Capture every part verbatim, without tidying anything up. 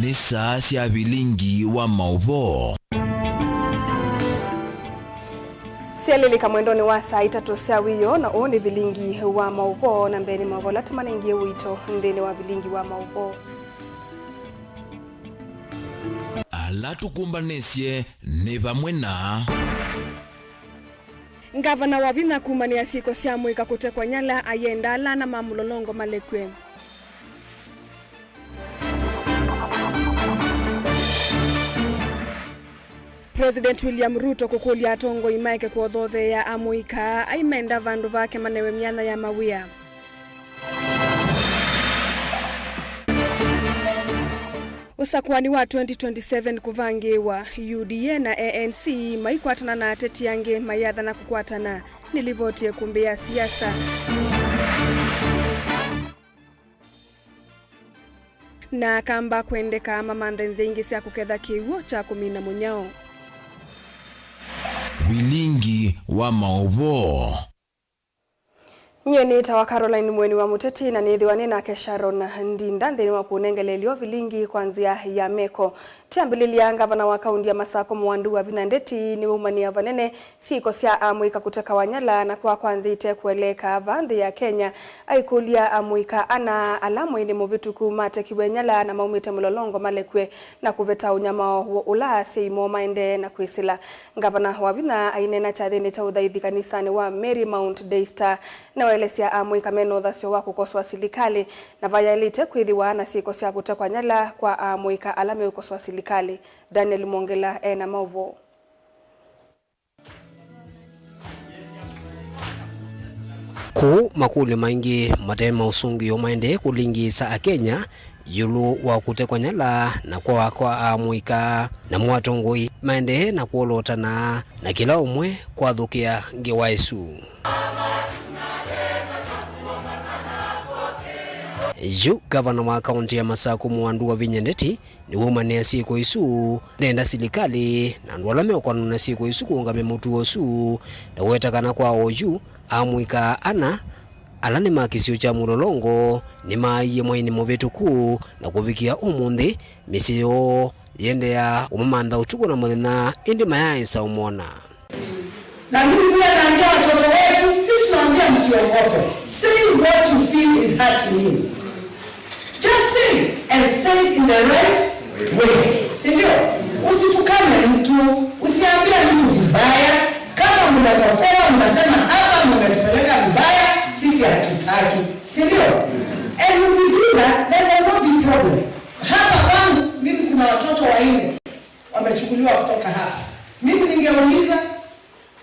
Nĩ saa sya vilingi wa maũvoo. Syalĩlĩka mwendonĩ wa saa itatũ sya wĩoo, na ũũ nĩ vilingi wa maũvoo, na mbee nĩ maũvoo ala tũmanengie ũito nthĩnĩ wa vilingi wa maũvoo. Ala tũkũmbanĩsye nĩ vamwe na. Ngavana Wavinya kumanĩa syĩko sya amũika kũtekwa nyala, ayenda ala ana ma mũlolongo malekw'e. President William Ruto kũkũlya atongoi maeke kũothootheea amũika aimenda vandũ vake manewe myanya ya mawĩa. Ũsakũani wa twenty twenty-seven kũvangĩĩwa, U D A na A N C maikwatana na ateti angĩ mayathana kũkwatana, nĩ livoti ya ĩkũmbĩ ya siasa. Na akamba kwendeka mamanthe nzĩa ingĩ sya kũketha kĩw'ũ kya kũmina mũnyao. Vilingi wa maũvoo. Nyie nĩtawa Caroline Mweni wa Mũteti, na nĩthĩwa nĩ nake Sharon Ndinda nthĩnĩ wa kũnengeleelyo vilingi kwa nzĩa ya meko. Kyambĩlĩlya, ngavana wa kaunti ya Masakũ Mwandũ Wavinya Ndeti nĩwaumanĩa vanene syĩko sya amũika kũtekawa nyala, na kwa kwanzĩte kũeleeka va nthĩ ya Kenya, aikũlya amũika ana ala mweinĩ mũvĩtũku matekiwe nyala na maumĩte mũlolongo malekw'e na kũveta ũnyamao ũla asyai moo maendee na kwĩsĩla. Ngavana Wavinya aineena kyathĩnĩ kya ũthaithi kanisanĩ wa Mary Mount Daystar, nĩwaelesya amũika mena ũthasyo wa kũkosoa silikalĩ, na vayaĩlĩte kwĩthĩwa na syĩko sya kũtekwa nyala kwa amũika ala meũkosoa silikalĩ. Daniel Mwongela ena maũvoo. Kũu, makũlyo maingĩ mate ma ũsũngĩo maendee kũlingĩĩsa Akenya ĩũlũ wa kũtekwa nyala na kwawa kwa amũika, namo atongoi maendee na kwolotana na kĩla ũmwe kwathũkĩa ngewa ĩsu. Yu ngavana wa kaũntĩ ya Masakũ Mwandũ Wavinya Ndeti nĩwaumanĩa syĩko isu, nenda silikalĩ na andũ ala meũkwanana na syĩko isu kũũngamya mũtuo ũsu, na weta kana kwa oyu amũika ana ala nĩ ma kĩsio kya mũlolongo nĩmaaie mweinĩ mũvĩtũku, na kũvikĩa ũmũnthĩ mĩsyĩ yoo yĩendeea ũmamantha ũtukũ na mũthenya, ĩndĩ mayaaĩsa ũmona. Na mimi vile naambia watoto wetu, sisi tunaambia msiogope. Say what you feel is hurting you. Just say it and say it in the right way. Si ndio? Usitukane mtu, usiambie mtu vibaya. Kama mnakosewa, mnasema hapa mmetupeleka vibaya, sisi hatutaki. Si ndio? And if we do that, then there will not be problem. Hapa kwangu, mimi kuna watoto wanne wamechukuliwa kutoka hapa. Mimi ningeuliza,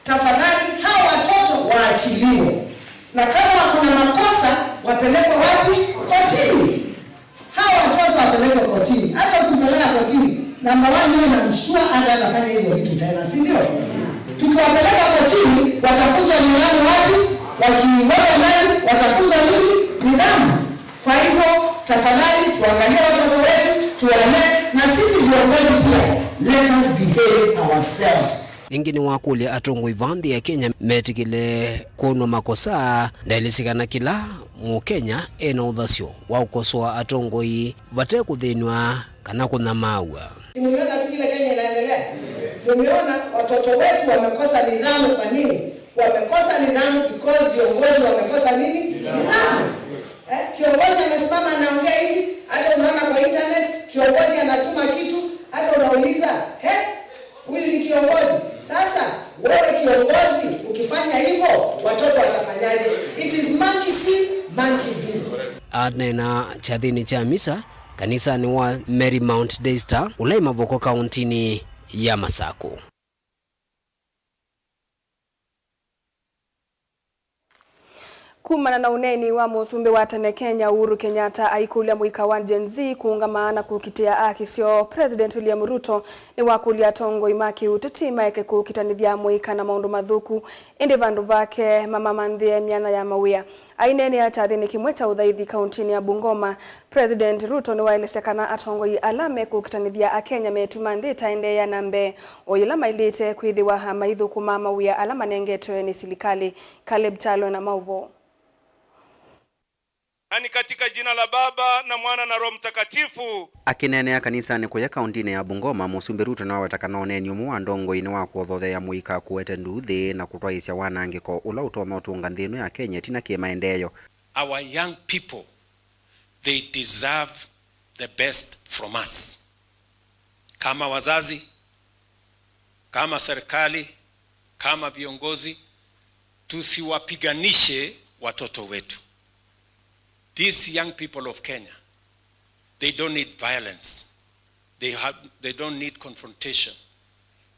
tafadhali, hawa watoto waachiliwe, na kama kuna makosa wapelekwe wapi? Kotini. Hawa watoto wapelekwe kotini. Hata ukimpeleka kotini, namba one, yeye namshtua, hata atafanya hizo vitu tena, si ndio? Tukiwapeleka kotini, watafunzwa nidhamu wapi? Wakiwekwa ndani, watafunzwa nini? Nidhamu. Kwa hivyo, tafadhali, tuangalie watoto wetu, tuwalee, na sisi viongozi pia, let us behave ourselves. Ĩngĩ nĩwakũlya atongoi va nthĩ ya Kenya metĩkĩle kwonw'a makosa, ndaelesya kana kĩla Mũkenya ena ũthasyo wa ũkosoa atongoi vate kũthĩnw'a kana kũnyamaaw'a. Si mumeona tu vile Kenya inaendelea? Mumeona watoto wetu wamekosa nidhamu. Kwa nini? Wamekosa nidhamu because viongozi wamekosa nini? Nidhamu. Eh, kiongozi amesimama anaongea hivi, hata unaona kwa internet, kiongozi anatuma kitu, hata unauliza, "Eh, huyu ni kiongozi?" Sasa, wewe kiongozi, ukifanya hivyo, watoto watafanyaje? It is monkey see, monkey do. Aneena kyathĩnĩ kya misa kanisanĩ wa Mary Mount Daystar, ũla ĩ Mavoko, kaũntĩnĩ ya Masakũ. Kumana na ũneeni wa mũsumbĩ wa tene Kenya, Uhuru Kenyatta, aikũlya mũika wa Gen Z kũũngama na kũkitĩa aki syoo, President William Ruto nĩwakũlya atongoi ma kĩũteti maeke kũkitanĩthya amũika na maũndũ mathũku, ĩndĩ vandũ vake mamamanthĩe myanya ya mawĩa. Aineenea kyathĩnĩ kĩmwe kya ũthaithi kaũntĩnĩ ya Bungoma, President Ruto nĩwaelesya kana atongoi ala mekũkitanĩthya Akenya metuma nthĩ ĩtaendeea na mbee, o yĩla mailĩte kwĩthĩwa maithũkũma mawĩa ala manengetwe nĩ silikalĩ. Caleb Kyalo na maũvoo. Na ni katika jina la Baba, na Mwana, na Roho Mtakatifu. Akĩneenea kanisanĩ kũya kaũntĩnĩ ya Bungoma, Mũsumbĩ Ruto nĩwaweta kana ũneeni ũmwe wa ndongoi nĩ wa kũthotheea mũika kũete nduuthĩ na kũtwaĩĩsya wanangĩko ũla ũtonya ũtũnga nthĩ ĩno ya Kenya ĩtina kĩ maendeeo. Our young people, they deserve the best from us. Kama wazazi, kama serikali, kama viongozi, tusiwapiganishe watoto wetu. These young people of Kenya, they don't need violence. They have, they don't need confrontation.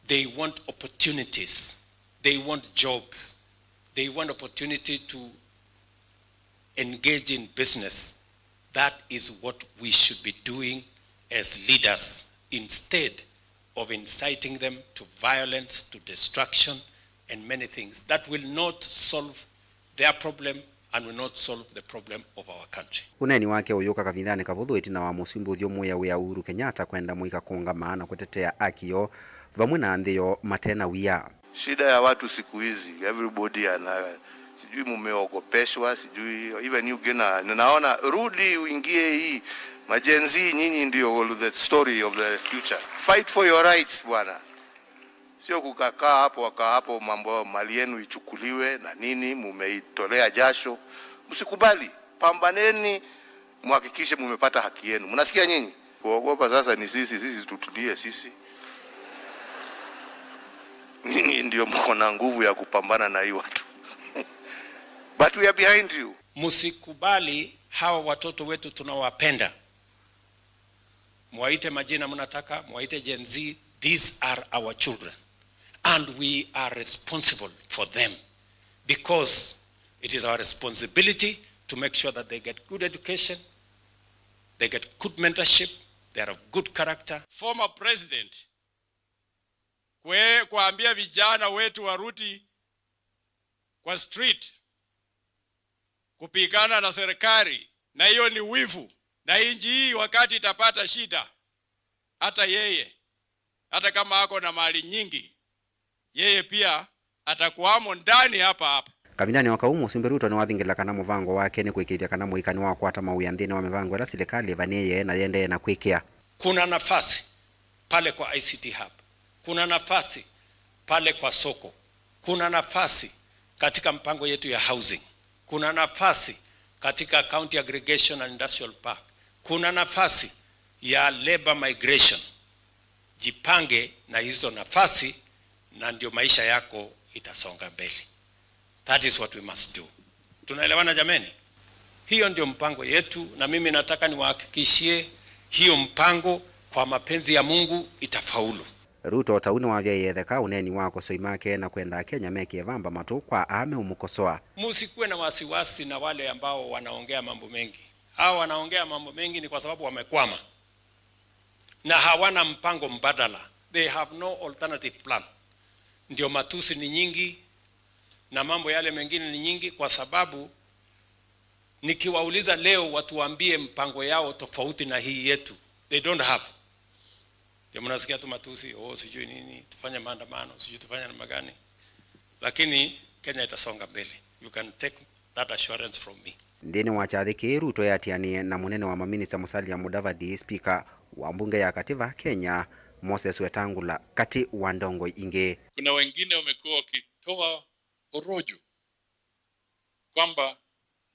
They want opportunities. They want jobs. They want opportunity to engage in business. That is what we should be doing as leaders, instead of inciting them to violence, to destruction, and many things that will not solve their problem and will not solve the problem of our country. Ũneeni wake ũyũka kavindanĩ kavũthũ ĩtina wa Mũsumbĩ ũthyũmũĩa wĩa Uhuru Kenyatta kwenda mũika kũũngama na kũtetea aki yoo vamwe na nthĩ yoo mate na wia. Shida ya watu siku hizi, everybody ana, sijui mumeogopeshwa, sijui, even you Gina, ninaona rudi uingie hii. Ma Gen Z, nyinyi ndio the story of the future. Fight for your rights, bwana. Sio kukakaa hapo, wakaa hapo, mambo, mali yenu ichukuliwe na nini, mumeitolea jasho. Msikubali, pambaneni, muhakikishe mumepata haki yenu. Mnasikia nyinyi? Kuogopa sasa ni sisi, sisi tutulie sisi. Nyinyi ndio mko na nguvu ya kupambana na hii watu. But we are behind you. Msikubali hawa watoto wetu tunawapenda. Mwaite majina mnataka, mwaite Gen Z, these are our children. And we are responsible for them because it is our responsibility to make sure that they get good education, they get good mentorship, they are of good character. Former president kwe-, kuambia vijana wetu warudi kwa street kupigana na serikali, na hiyo ni wivu. Na nchi hii wakati itapata shida, hata yeye, hata kama ako na mali nyingi, yeye pia atakuwamo ndani hapa hapa. Kavindanĩ o kau, Mũsumbĩ Ruto nĩwathingĩla kana mũvango wake nĩ kũĩkĩĩthya kana mũika nĩwakwata mawĩa nthĩnĩ wa mĩvango ĩla silikalĩ ĩvanĩĩe na yĩendee na kwĩkĩa. Kuna nafasi pale kwa I C T hub. Kuna nafasi pale kwa soko. Kuna nafasi katika mpango yetu ya housing. Kuna nafasi katika County Aggregation and Industrial Park. Kuna nafasi ya labor migration. Jipange na hizo nafasi, na ndio maisha yako itasonga mbele. That is what we must do. Tunaelewana jameni? Hiyo ndio mpango yetu, na mimi nataka niwahakikishie hiyo mpango kwa mapenzi ya Mungu itafaulu. Ruto o ta ũu nĩwavyaĩe ĩtheka ũneeni wa akosoi make na kwenda Akenya mekĩe vamba matũ kwa aa meũmũkosoa. Msikuwe na wasiwasi na wale ambao wanaongea mambo mengi. Hao wanaongea mambo mengi ni kwa sababu wamekwama na hawana mpango mbadala. They have no alternative plan. Ndio matusi ni nyingi na mambo yale mengine ni nyingi, kwa sababu nikiwauliza leo watuambie mpango yao tofauti na hii yetu, they don't have. Ndio mnasikia tu matusi, "Oh, sijui nini, tufanye maandamano, sijui tufanye namna gani." Lakini Kenya itasonga mbele. You can take that assurance from me. Nthĩnĩ wa kyathĩ kĩĩ, Ruto eatĩanĩe na mũnene wa maminista Musalia Mudavadi, spika wa mbunge ya kativa Kenya, Moses Wetangula, katĩ wa ndongoi ingĩ. Kuna wengine wamekuwa wakitoa porojo kwamba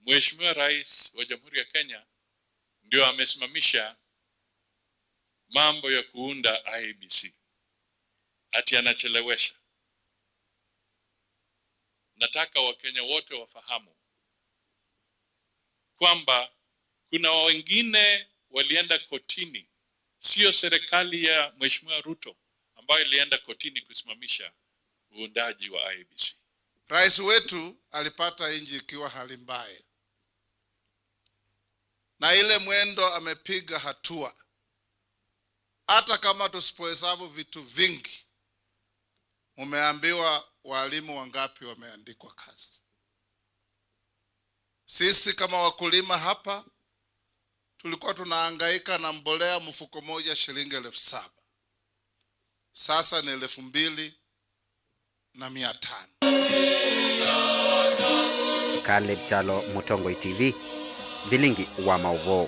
Mheshimiwa Rais wa Jamhuri ya Kenya ndio amesimamisha mambo ya kuunda I E B C, ati anachelewesha. Nataka Wakenya wote wafahamu kwamba kuna wengine walienda kotini, sio serikali ya Mheshimiwa Ruto ambayo ilienda kotini kusimamisha uundaji wa I E B C. Rais wetu alipata nchi ikiwa hali mbaya, na ile mwendo amepiga hatua. Hata kama tusipohesabu vitu vingi, mumeambiwa walimu wangapi wameandikwa kazi. Sisi kama wakulima hapa, tulikuwa tunahangaika na mbolea mfuko moja shilingi elfu saba. Sasa ni elfu mbili na mia tano. Caleb Kyalo, Mũtongoi T V. Vilingi wa maũvoo.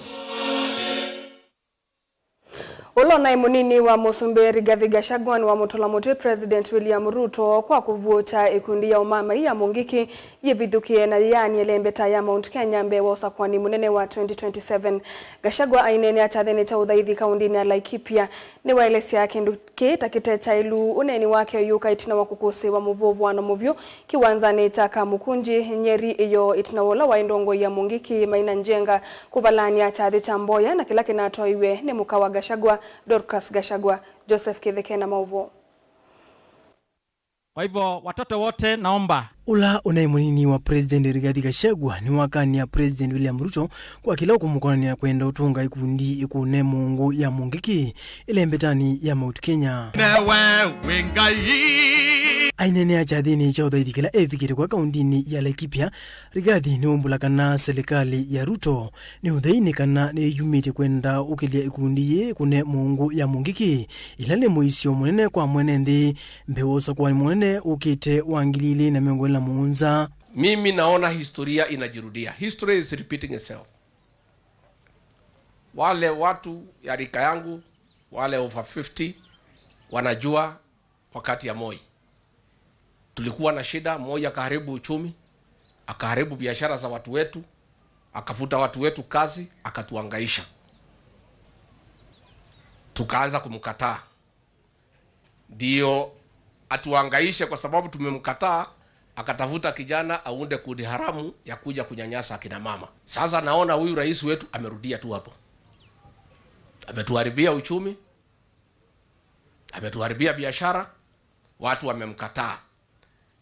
Ũla ũnaĩ mũnini wa mũsumbĩ Rigathi Gachagua nĩwamũtũla mũtĩ President William Ruto kwa kũvuũkya ĩkundi ya ũmamai ya Mũngiki yĩvithũkĩe na yĩyaanie lembeta ya Mount Kenya mbee wa ũsakũani mũnene wa twenty twenty-seven. Gachagua aineenea kyathĩnĩ kya ũthaithi kaũndĩnĩ ya Laikipia. Nĩwaelesya kĩndũ kĩĩ ta kĩte kyaĩlu. Ũneeni wake ũyũka ĩtina wa kũkũsĩĩwa mũvũvũano mũvyũ kĩwanzanĩ kya Kamukunji, Nyeri, ĩyoo ĩtina wa ũla waĩ ndongoi ya Mũngiki Maina Njenga kũvalany'a kyathĩ kya mboya na kĩla kĩnatwaiwe nĩ mũka wa Gachagua, Dorcas Gachagua. Joseph Kĩtheke na maũvoo. Kwa hivyo, watoto wote, naomba. Ũla ũnaĩ mũnini wa President Rigathi Gachagua nĩwakany'a President William Ruto kwa kĩla ũkũmũkonany'a na kwenda ũtũnga ĩkundi ĩkũne mũngũ ya Mũngiki ĩlembetanĩ ya Mount Kenya. Newe wĩ Ngai. Aineenea kyathĩnĩ kya ũthaithi kĩla evikĩte kwa kaũndĩnĩ ya Laikipia, Rigathi nĩwaumbũla kana silikalĩ ya Ruto nĩ ũtheinĩ kana nĩyumĩtye kwenda ũkĩlya ĩkundi yĩĩ ĩkũne mũngũ ya Mũngiki, ĩla nĩ mũisyo mũnene kwa mwene nthĩ mbee wa ũsakũani mũnene ũkĩte wa ngili ilĩ na mĩongo ĩlĩ na mũonza. Mimi naona historia inajirudia. History is repeating itself. Wale watu ya rika yangu, wale over fifty, wanajua wakati ya Moi. Tulikuwa na shida, Moi akaharibu uchumi, akaharibu biashara za watu wetu, akafuta watu wetu kazi, akatuhangaisha. Tukaanza kumkataa. Ndio atuhangaishe kwa sababu tumemkataa, akatafuta kijana aunde kundi haramu ya kuja kunyanyasa akina mama. Sasa naona huyu rais wetu amerudia tu hapo. Ametuharibia uchumi, ametuharibia biashara, watu wamemkataa.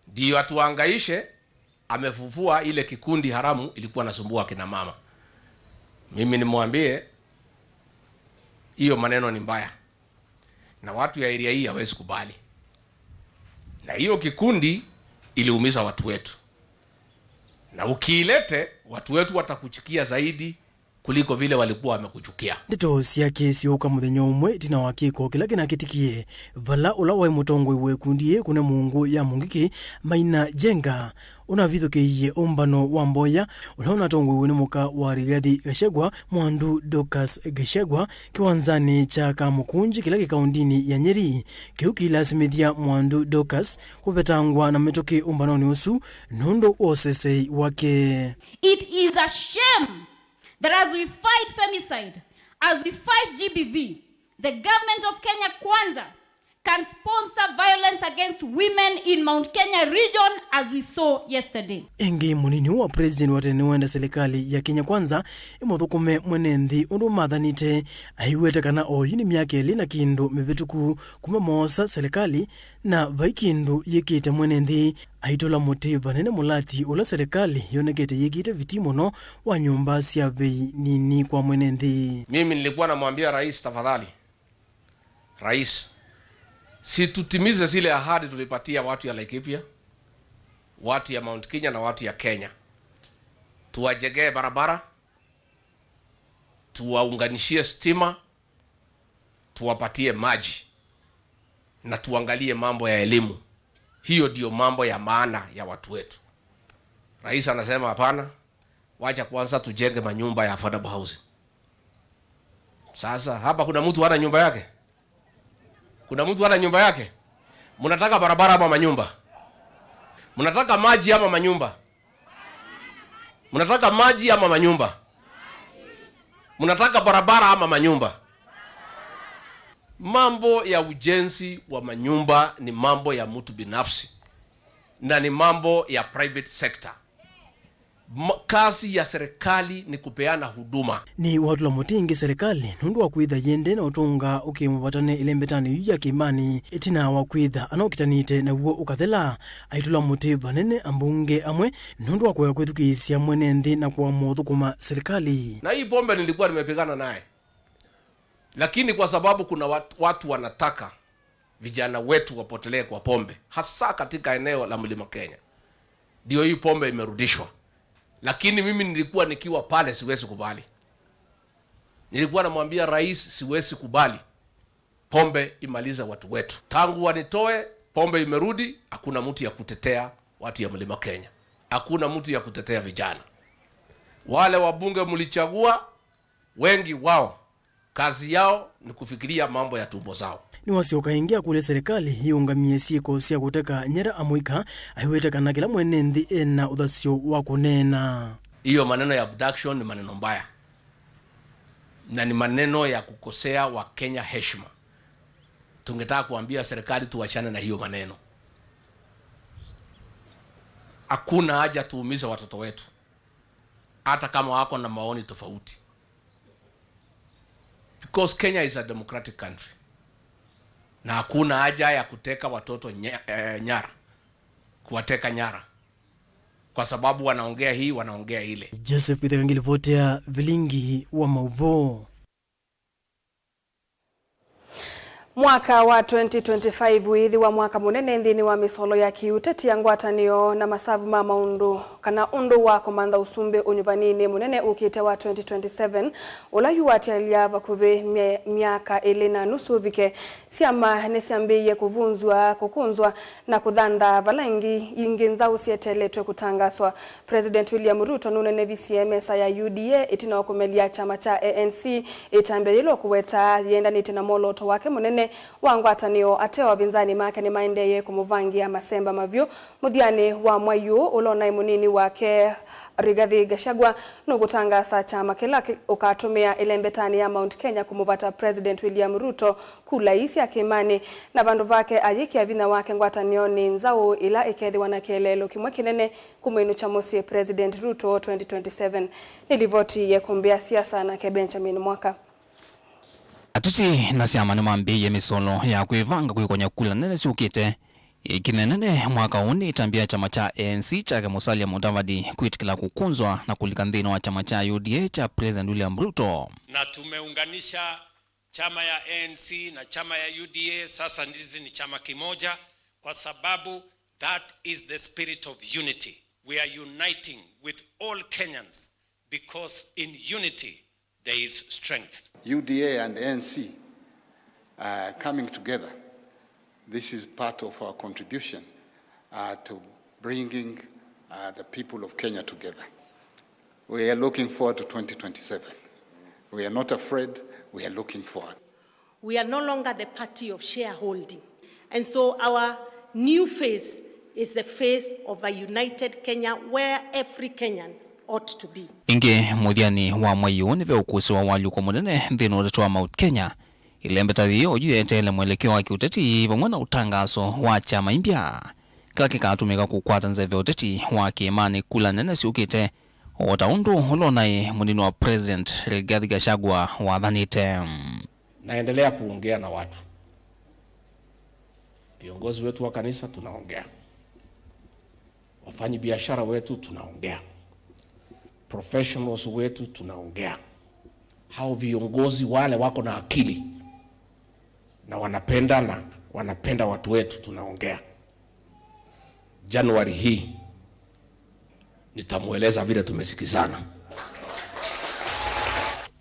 Ndio atuhangaishe, amefufua ile kikundi haramu ilikuwa nasumbua akina mama. Mimi nimwambie, hiyo maneno ni mbaya. Na watu ya area hii hawezi kubali. Na hiyo kikundi iliumiza watu wetu. Na ukiilete, watu wetu watakuchukia zaidi kuliko vile walikuwa wamekuchukia. Ndeto syake syũka mũthenya ũmwe ĩtina wa kĩko kĩla kĩnakĩtikie, vala ũla waĩ mũtongoi wa ĩkundi yĩĩ kũne mũngũ ya Mũngiki, Maina Njenga, ũnavithũkĩie ũmbano wa mboya ũla ũnatongoiwe nĩ mũka wa Rigathi Gachagua, Mwandu Dorcas Gachagua, kĩwanzanĩ kya Kamukunji kĩla kĩ kaũndĩnĩ ya Nyeri. Kĩu kĩilasimĩthya Mwandu Dorcas kũvetangwa na mĩtũkĩ ũmbanonĩ ũsu nũndũ wa ũsesei wake. It is a shame that as we fight femicide, as we fight G B V, the government of Kenya Kwanza can sponsor violence against women in Mount Kenya region as we saw yesterday. Ĩngĩ, mũnini wa president wa tene nĩwenda serikali ya Kenya Kwanza ĩmũthũkũme mwene nthĩ ũndũ mathanĩte, aiweta kana oyu nĩ myaka ĩlĩ na kĩndũ mĩvĩtũku kuma moosa serikali, na vai kĩndũ yĩkĩte mwene nthĩ. Aitũla mũtĩ vanene mũlati ũla serikali yonekete yĩkĩte viti mũno wa nyũmba sya vei nini kwa mwene nthĩ. Mimi nilikuwa namwambia rais, tafadhali, rais, si tutimize zile ahadi tulipatia watu ya Laikipia, watu ya Mount Kenya na watu ya Kenya. Tuwajengee barabara, tuwaunganishie stima, tuwapatie maji, na tuangalie mambo ya elimu. Hiyo ndio mambo ya maana ya watu wetu. Rais anasema, "Hapana, wacha kwanza tujenge manyumba ya affordable housing." Sasa, hapa kuna mtu hana nyumba yake? Kuna mtu hana nyumba yake? Mnataka barabara ama manyumba? Mnataka maji ama manyumba? Mnataka maji ama manyumba? Mnataka barabara ama manyumba? Mambo ya ujenzi wa manyumba ni mambo ya mtu binafsi na ni mambo ya private sector. Ma-, kazi ya serikali ni kupeana huduma. Nĩwatũla mũtĩ ĩngĩ serikali nũndũ wa kwĩtha yĩendee na ũtũnga ũkĩmũvatane ĩlembetanĩ yu ya kĩĩmanĩ ĩtina wa kwĩtha anokĩtanĩte naw'o ũkathela. Aitũla mũtĩ vanene ambunge amwe nũndũ wa kũea kwĩthukĩĩsya mwene nthĩ na kũamũa ũthũkũma serikali. Na hii pombe nilikuwa nimepigana naye, lakini kwa sababu kuna watu, watu wanataka vijana wetu wapotelee kwa pombe, hasa katika eneo la Mlima Kenya, ndio hii pombe imerudishwa. Lakini mimi nilikuwa nikiwa pale, siwezi kubali. Nilikuwa namwambia rais, siwezi kubali pombe imalize watu wetu. Tangu wanitoe, pombe imerudi, hakuna mtu ya kutetea watu ya Mlima Kenya. Hakuna mtu ya kutetea vijana. Wale wabunge mlichagua, wengi wao, kazi yao ni kufikiria mambo ya tumbo zao. Nĩwasyoka ĩngĩ akũlya serikali yĩũngamie syĩko sya kũteka nyara amũika, aiw'ĩte kana kĩla mwene nthĩ ena ũthasyo wa kũneena. Hiyo maneno ya abduction ni maneno mbaya, na ni maneno ya kukosea Wakenya heshima. Tungetaka kuambia serikali tuachane na hiyo maneno. Hakuna haja tuumize watoto wetu, hata kama wako na maoni tofauti, because Kenya is a democratic country, na hakuna haja ya kuteka watoto nya- eh, nyara, kuwateka nyara kwa sababu wanaongea hii, wanaongea ile. Joseph Itheka ngĩlivoti ya Vilingi wa Mauvoo. Mwaka wa twenty twenty-five wĩĩthĩwa mwaka mũnene nthĩnĩ wa mĩsolo ya kĩũteti ya ngwatanĩo na masavu ma maũndũ kana ũndũ wa kũmantha ũsumbĩ ũnyuvaninĩ mũnene ũkĩte wa twenty twenty-seven, ũla yu watialya vakuvĩ mye- myaka ĩlĩ na nusu ũvike. Syama nĩsyambĩĩie kũvunzw'a, kũkũnzwa, na kũthanthaa vala ĩngĩ, ingĩ nzaũ syeteeletwe kũtangaswa. President William Ruto nũnenevisye mesa ya U D A ĩtina wa kũmelya kyama kya A N C ĩtambya yĩla ũkũweta yĩendanĩtye na mwolooto wake mũnene wa ngwatanĩo. Ateo avinzani make nĩmaendeeye kũmũvangĩa masemba mavyũ mũthyanĩ wa mwai ũũ, ũla ũnaĩ mũnini wake Rigathi Gachagua nũkũtangaasa kyama kĩla kĩ- ũkatũmĩa ĩlembetanĩ ya Mount Kenya kũmũvata President William Ruto kula ii sya kĩĩmanĩ, na vandũ vake ayĩkĩa vinya wake ngwatanĩonĩ nzaũ ĩla ĩkethĩwa na kĩeleelo kĩmwe kĩnene kũmwĩnũkya mũsyĩ President Ruto twenty twenty-seven. Nĩ livoti ya ĩkũmbĩ ya siasa nake Benjamin Mwaka. Ateti na syama nĩmambĩĩie mĩsolo ya kwĩvanga kwĩkony'a kula nene syũkĩte. Ĩkinya nene mwaka ũũ nĩ ĩtambya ya kyama kya A N C kyake Musalia Mudavadi kwĩtĩkĩla kũkũnzwa na kũlika nthĩnĩ wa kyama kya U D A kya President William Ruto. Na tumeunganisha chama ya A N C na chama ya U D A, sasa ndizi ni chama kimoja, kwa sababu that is the spirit of unity. We are uniting with all Kenyans because in unity there is strength. U D A and A N C are coming together. This is part of our contribution uh, to bringing uh, the people of Kenya together. We are looking forward to twenty twenty-seven. We are not afraid, we are looking forward. We are no longer the party of shareholding. And so our new phase is the phase of a united Kenya where every Kenyan ought to be. Ĩngĩ, mũthyanĩ wa mwai ũũ nĩveũkũsĩwa walũko mũnene nthĩnĩ wa ũteti wa Mount Kenya, ĩlembeta yĩĩ oyu yeteele mwelekeo wa kĩũteti vamwe na ũtangaso wa kyama imbya kĩla kĩkatũmĩka kũkwata nzeve ũteti wa kĩĩmanĩ kula nene syũkĩte, o ta ũndũ ũla ũnaĩ mũnini wa President Rigathi Gachagua wathanĩte. Naendelea kuongea na watu. Viongozi wetu wa kanisa tunaongea. Wafanyi biashara wetu tunaongea. Professionals wetu tunaongea. Hao viongozi wale wako na akili na wanapenda na wanapenda watu wetu tunaongea. Januari hii nitamweleza vile tumesikizana.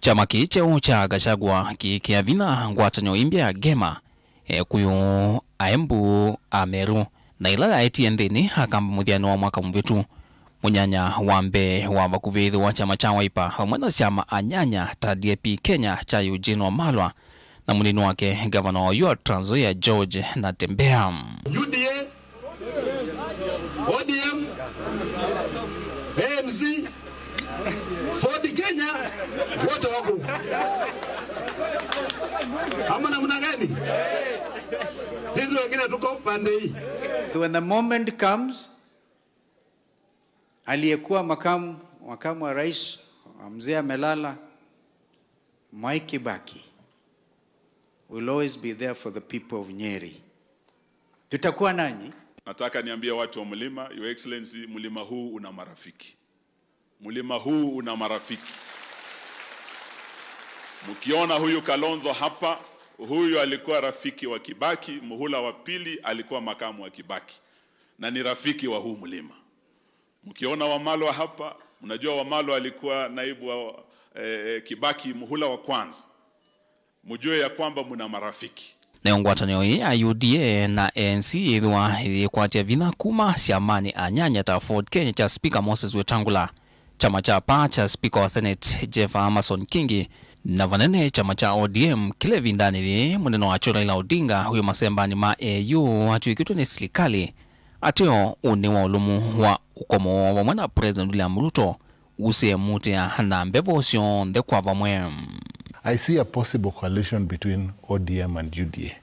Kyama kĩĩ kyeũ kya Gachagua kĩĩkĩa vinya ngwatanĩo imbya ya Gema, Ekũyũ, Aembu, Ameru, na ĩla yaetie nthĩnĩ Akamba mũthyanĩ wa mwaka mũvĩtu. Mũnyanya wa mbee wa vakuvĩ ĩthĩ wa kyama kya Wiper vamwe na syama anyanya ta D A P Kenya kya Eugene Wamalwa na mũnini wake, ngavana wa oyu wa Trans Nzoia, George Natembeya. U D A, O D M, A N C, Ford Kenya, wote wako. Ama namna gani? Sisi wengine tuko pande hii. When the moment comes, aliyekuwa makamu, makamu wa rais wa mzee amelala, Mwai Kibaki will always be there for the people of Nyeri. Tutakuwa nanyi. Nataka niambie watu wa mlima, Your Excellency, mlima huu una marafiki. Mlima huu una marafiki. Mkiona huyu Kalonzo hapa, huyu alikuwa rafiki wa Kibaki, muhula wa pili alikuwa makamu wa Kibaki. Na ni rafiki wa huu mlima. Mkiona Wamalwa hapa, mnajua Wamalwa alikuwa naibu wa, eh, eh, Kibaki muhula wa kwanza. Mjue ya kwamba mna marafiki. Nayo ngwatanĩo ĩĩ ya U D A na A N C yĩthĩwa yĩkwatya vinya kuma syamanĩ anyanya ta Ford Kenya kya Speaker Moses Wetangula, kyama kya PAA kya spika wa Senate Jeff Amason Kingi, na vanene kyama kya O D M kĩla ĩvindanĩ yĩĩ mũnene wakyo Raila Odinga wĩ masembanĩ ma A U atw'ĩkĩtwe nĩ silikalĩ ateo ũnĩ wa ũlũmu wa ũkomo woo vamwe na President William Ruto ũsĩe mũtĩa na mbevo syonthe kwa vamwe. I see a possible coalition between O D M and U D A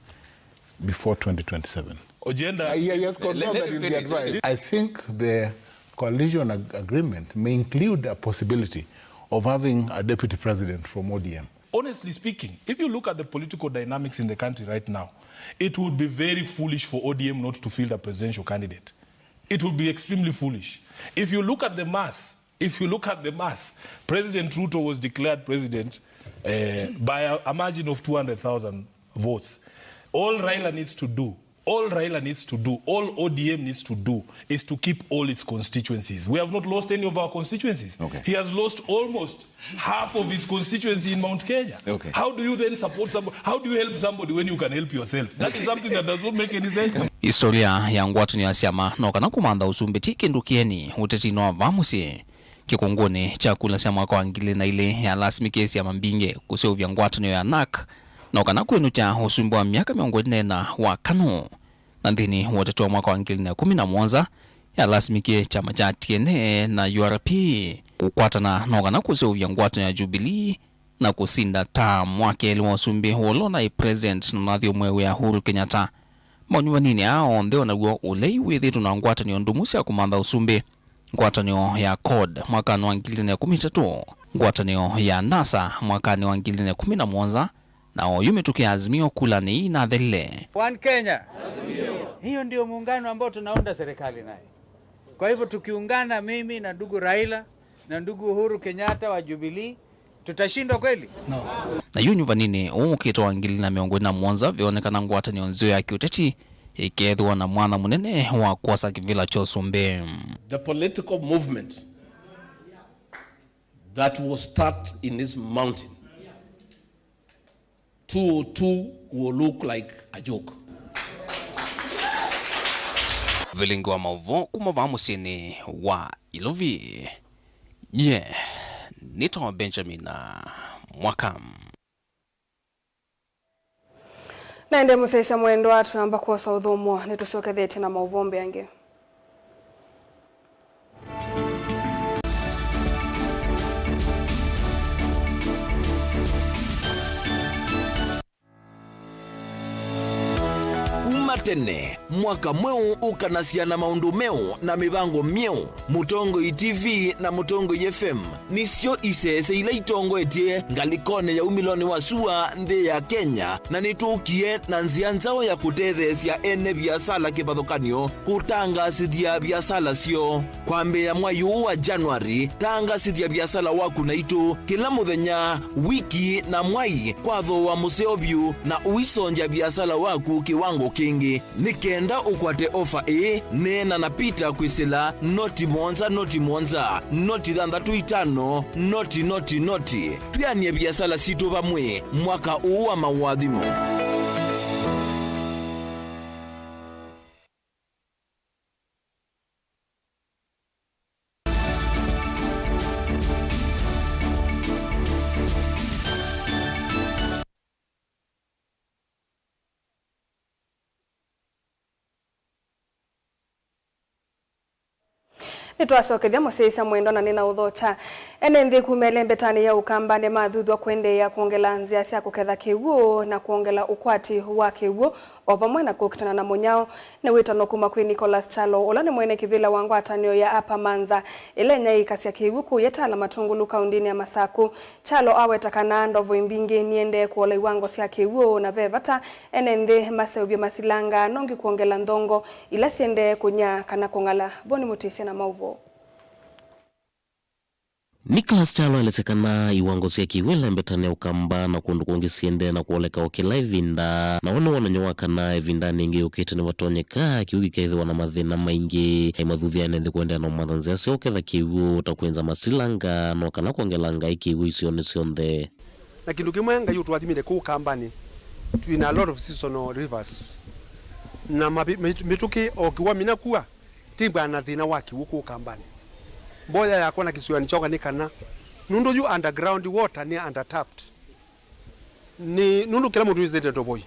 before twenty twenty-seven. Agenda. Uh, yeah, yes, confirm that you'll be advised. I think the coalition ag-, agreement may include a possibility of having a deputy president from O D M. Honestly speaking, if you look at the political dynamics in the country right now, it would be very foolish for O D M not to field a presidential candidate. It would be extremely foolish. If you look at the math, if you look at the math, President Ruto was declared president, eh, by a, a margin of two hundred thousand votes. All Raila needs to do, all Raila needs to do, all O D M needs to do is to keep all its constituencies. We have not lost any of our constituencies. Okay. He has lost almost half of his constituency in Mount Kenya. Okay. How do you then support somebody? How do you help somebody when you can help yourself? That is something that does not make any sense. Historia ya ngwatanĩo ya syama no kana kũmantha ũsumbĩ ti kĩndũ kĩeni ũtetinĩ wa vaa mũsyĩ. Kĩkũngũnĩ kya kula sya mwaka wa ngili na ilĩ yalasimĩkie syama mbingĩ kũseũvya ngwatanĩo ya NARC no kana kwĩnũkya ũsumbĩ wa myaka mĩongo ĩlĩ na ĩna wa KANU. Na nthĩnĩ wa ũteti wa mwaka wa ngili na ikũmi na mũonza, yalasimĩkie kyama kya T N A na U R P kũkwatana no kana kũseũvya ngwatanĩo ya Jubilee na kũsinda ta mwaka elĩ wa ũsumbĩ ũla ũnaĩ President na ũnathi ũmwe wĩa Uhuru Kenyatta. Manyuvanĩnĩ aa onthe o naw'o ũlei wĩthĩtwe na ngwatanĩo ndũmu sya kũmantha ũsumbĩ, ngwatanĩo ya CORD mwakanĩ wa ngili ilĩ na ikũmi na itatũ, ngwatanĩo ya NASA mwakanĩ wa ngili ilĩ na ikũmi na mũonza, na oyu mĩtũkĩ ya Azimio kula nĩinathelile. One Kenya. Hiyo ndio muungano ambao tunaunda serikali naye. Kwa hivyo tukiungana, mimi na ndugu Raila na ndugu Uhuru Kenyatta wa Jubilee, tutashindwa kweli? No. Na yu nyuvanĩnĩ ũũ ũkĩte wa ngili ilĩ na mĩongo ĩlĩ na mũonza veonekana ngwatanĩo nzeo ya kĩũteti ĩkethĩwa na mwanya mũnene wa kwosa kĩvĩla kya ũsumbĩ. The political movement that will start in this mountain, two oh two will look like a joke. Vilingi wa maũvoo kuma vaa mũsyĩnĩ wa Ilovi. Nye nĩtawa Benjamin Mwaka. Na ĩndĩ mũsyaĩĩsya mwendwa, twĩamba kwosa ũthũmũo, nĩtũsyokethetye na maũvoo mbee angĩ. Kuma tene, mwaka mweũ ũkanasya na maũndũ meũ na mĩvango myeũ. Mũtongoi T V na Mũtongoi F M nĩsyo iseese ila itongoetye ngalĩkonĩ ya umĩlonĩ wa sua nthĩ ya Kenya, na nĩtũkie na nzĩa nzaũ ya kũtetheesya ene viasala kĩvathũkany'o kũtangaasĩthya viasala syoo. Kwambĩĩa mwai ũũ wa January, tangaasĩthya viasala waku naitũ kĩla mũthenya, wiki, na mwai kwa thooa mũseo vyũ, na ũisongya viasala waku kĩwango kĩngĩ. Nĩ kenda ũkwate ofa ĩĩ, neena na Peter kwĩsĩla noti mũonza, noti mũonza, noti thanthatũ itano, noti, noti, noti. Twĩanĩe viasala sitũ vamwe mwaka ũũ wa maũathimo. Nĩtwasokethya mũsyaĩĩsya mwendwa na nĩna ũthokya. Ene nthĩ kuma ĩlembetanĩ ya Ũkamba nĩmathuthw'a kũendeea kwongela nzĩa sya kũketha kĩw'ũ na kwongela ũkwati wa kĩw'ũ, o vamwe na kũkitana na mũnyao. Nĩ wĩtano kuma kwĩ Nicholas Kyalo, ũla nĩ mwene kĩvĩla wa ngwatanĩo ya Upper Manza, ĩla ĩnyaĩĩkasya kĩw'ũ kũya Tala Matungulu, kaũndĩnĩ ya Masaku. Kyalo aweta kana ndovo mbingĩ niendee kũola iwango sya kĩw'ũ, na ve vata ene nthĩ maseũvye masilanga nongi kwongela nthongo ila siendee kũnya kana kũng'ala. Voni Mũtĩsya na maũvoo. Nicholas Kyalo aelesya kana iwango sya kĩw'ũ ĩlembetanĩ ya Ũkamba na kũndũ kũngĩ siendee na kũoleka o kĩla ĩvinda, na ũũ nĩ wonany'o wa kana ĩvindanĩ ĩngĩ yũkĩte nĩvatonyeka kĩw'ũ kĩkethĩwa na mathĩna maingĩ. Aimathuthya ene nthĩ kũendeea na ũmantha nzĩa sya ũketha kĩw'ũ ta kwĩnza masilanga no kana kwongelanga kĩw'ũ isionĩ syonthe. Na kĩndũ kĩmwe Ngai ũtũathimĩte kũu Kambanĩ, twĩ na a lot of seasonal rivers. Na mavi-, mit-, mĩtũkĩ o kĩw'ũ mina kua, tĩmbaa na thĩna wa kĩw'ũ kũu Kambanĩ. Mboya yakwa na kĩsionĩ kyakwa nĩ kana, nũndũ yu underground water nĩ undertapped. Nĩ nũndũ kĩla mũndũ wĩsĩte ndoboi.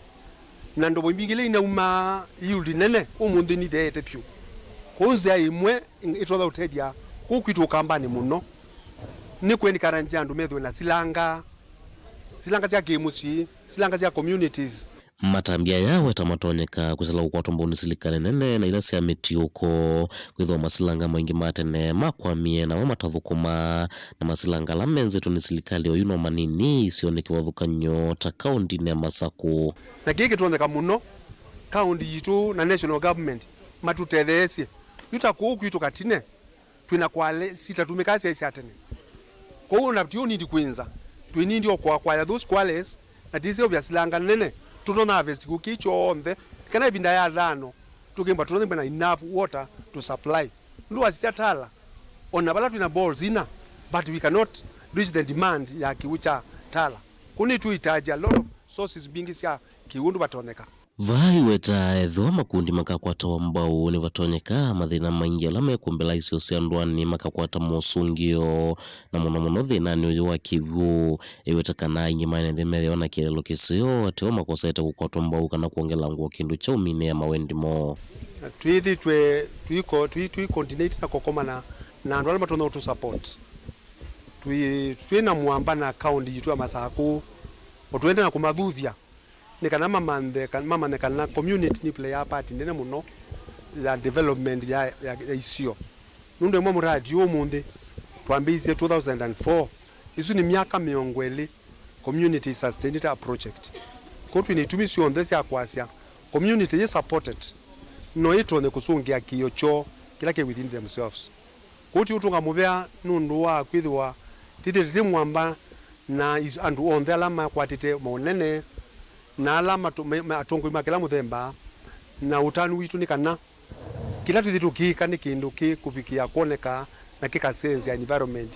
Na ndoboi mbingĩ ila inaumaa yield nene, ũmũnthĩ nitheete vyũ. Kwoou nzĩa ĩmwe ĩtonya ũtethya kũu kwitũ Ũkambanĩ mũno, nĩ kũ encourage andũ methĩwe na silanga, silanga sya kĩmũsyĩ, silanga sya communities. Matambya aya aweta matonyeka kwĩsĩla kũkwatwa mbau nĩ silikalĩ nene na ila sya mĩtiũko, kwĩthĩwa masilanga maingĩ ma tene makwamie namo matathũkũma, na masilanga ala menzĩtwe nĩ silikalĩ oyu no manini isionĩ kĩvathũkany'o ta kaũndinĩ ya Masakũ. Na kĩĩ kĩtonyeka mũno kaũndi yitũ na national government matũtetheesye. Yu ta kũu kwitũ Katine, twĩna kwale sitatũmĩkaa syaĩ sya tene. Kwoou ona tũnindi kwĩnza, twĩnindi o kwa-, kwaya those kwales, na tĩsyaũvya silanga nene, tũtonya harvest kĩu kĩ kyonthe, kana ĩvinda ya thano, tũkĩmba tũtonya na enough water to supply. Nũndũ wasisya Tala, ona vala twĩna balls ina, but we cannot reach the demand ya kĩw'ũ kya Tala. Kũu nĩtũitaji a lot of sources mbingĩ sya kĩw'ũ ũndũ vatonyeka. Vaa iweta ethĩwa makundi makakwatawa mbau nĩvatonyeka mathĩna maingĩ ala mekũmbĩla isio sya ndũanĩ makakwata mosũngĩo, na mũno mũno thĩnanĩ ũyũ wa kĩw'ũ. Ĩweta kana aingĩ ma ene nthĩ methĩawa na kĩeleelo kĩseo ateo makosete kũkwatwa mbau kana kwongelangwa kĩndũ kya ũminĩa mawendi moo. Twĩthĩtwe tũiko-, tũi-, tũi coordinate na kũkomana na andũ ala matonya ũtũ support. Twĩ, twĩ na mũamba na kaũndi yitũ ya Masakũ, o twende na kũmathuthya. Nĩ kana mamanthe-, ka-, mamanye kana community nĩ player part nene mũno ya development ya, ya, ya isio. Nũndũ ĩmwe mũradi ũyũ ũmũnthĩ twambĩĩisye two thousand and four, ĩsu nĩ myaka mĩongo ĩlĩ community sustained a project. Kwoou twĩ na itumi syonthe sya kwasya community yĩ supported no ĩtonye kũsũngĩa kĩĩo kyoo kĩla kĩ within themselves. Kwoou ti ũtũnga mũvea nũndũ wa kwĩthĩwa tĩtĩtĩ tĩ mwamba na is-, andũ onthe ala makwatĩte maũnene na ala matũ-, ma-, ma-, atongoi ma kĩla mũthemba na ũtanu witũ nĩ kana kĩla tũthi tũkĩka nĩ kĩndũ kĩkũvikĩa kwoneka na kĩkasenzya environment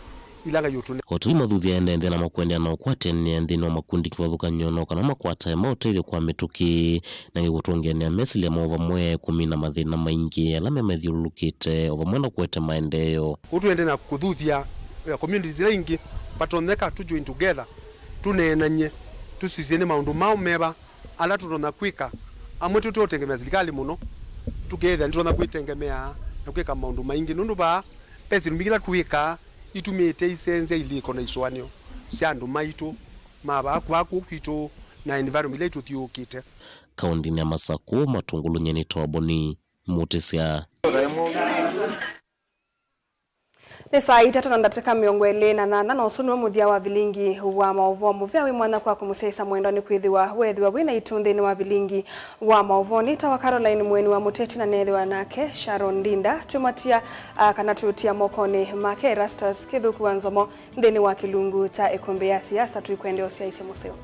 ila Ngai ũtũne. O tũi mathuthya ene nthĩ na makwendeea na ũkwatĩanĩa nthĩnĩ wa makundi kĩvathũkany'o no kana makwatae maũtethyo kwa mĩtũkĩ. Na kĩkũtũngĩanĩa mesilya moo vamwe kũmina mathĩna maingĩ ala memathyũlũlũkĩte o vamwe na kũete maendeeo. Ũu twĩende na kũthuthya, eh, communities ila ingĩ vatonyeka tũ join together, tũneenany'e, tũsisye nĩ maũndũ maũ meva ala tũtonya kwĩka. Amwe tũteũtengemea silikalĩ mũno, tũkeethĩa nĩtũtonya kwĩtengemea na kwĩka maũndũ maingĩ. Nũndũ vaa ve syĩndũ mbingĩ ila twĩkaa itumĩte isenzya ilĩko na isũanĩo sya andũ maitũ ma vaa kũu kwitũ na environment ila itũthyũũkĩte. Kaũndinĩ ya Masakũ, Matũngũlũ nyie nĩ Toboni Mũtĩsya. Nĩ saa itatũ na ndatĩka mĩongo ĩlĩ na nyanya, na ũsu nĩw'o mũthya wa vilingi wa maũvoo. Mũvea wĩ mwanya kwaku mũsyaĩĩsya mwendwa, nĩkwĩthĩwa weethĩwa wĩ na itũ nthĩnĩ wa vilingi wa maũvoo. Nĩtawa Caroline Mweni wa Mũteti, na neethĩwa nake Sharon Ndinda. Twĩmatia, ah, kana twĩũtia mokonĩ make Erastus Kĩthũku wa Nzomo nthĩnĩ wa kĩlungu kya ĩkũmbĩ ya siasa. Tũikwendea ũsyaĩĩsyo mũseo.